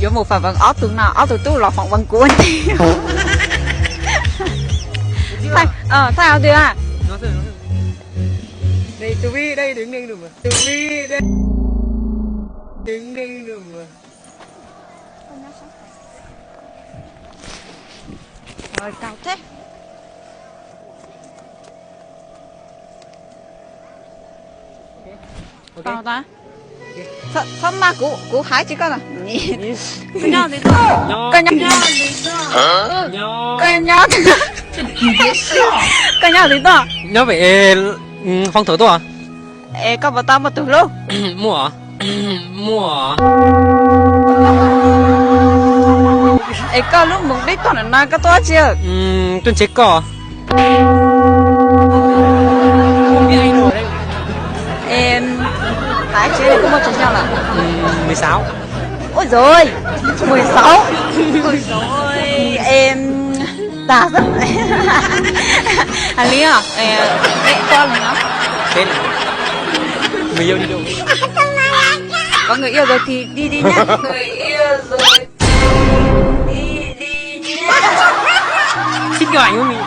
Yuav mus phỏng vấn ob tug no, ob tug tub los phỏng vấn kuv ua ntej. Thaij, thaij hauv twg a? Này, từ bi đây, đứng đây được mà. Từ bi đây. Đứng đây được mà. Rồi, cau thế. Tau ta. Txhob maj, kuv, kuv hais tsis koj na. Koj nyob, koj nyob, koj nyob twg tuaj? Nyob pem phòng thủ tuaj. Es koj puas tau muaj tus hlub? Muaj, muaj. Es koj lub mục đích tuaj ntawm no koj tuaj dab tsi? Tuaj ntsib koj. Em, hais tsis koj muaj tsawg xyoo lawm? Mười sáu. Ôi rồi, mười sáu. Ôi rồi, em, tag xwb. Hais li os, em, em koj li no. Tết. Người yêu đi đâu? Có người yêu rồi thì đi đi nhá. Người yêu rồi thì đi đi nhá. Thích kiểu ảnh không?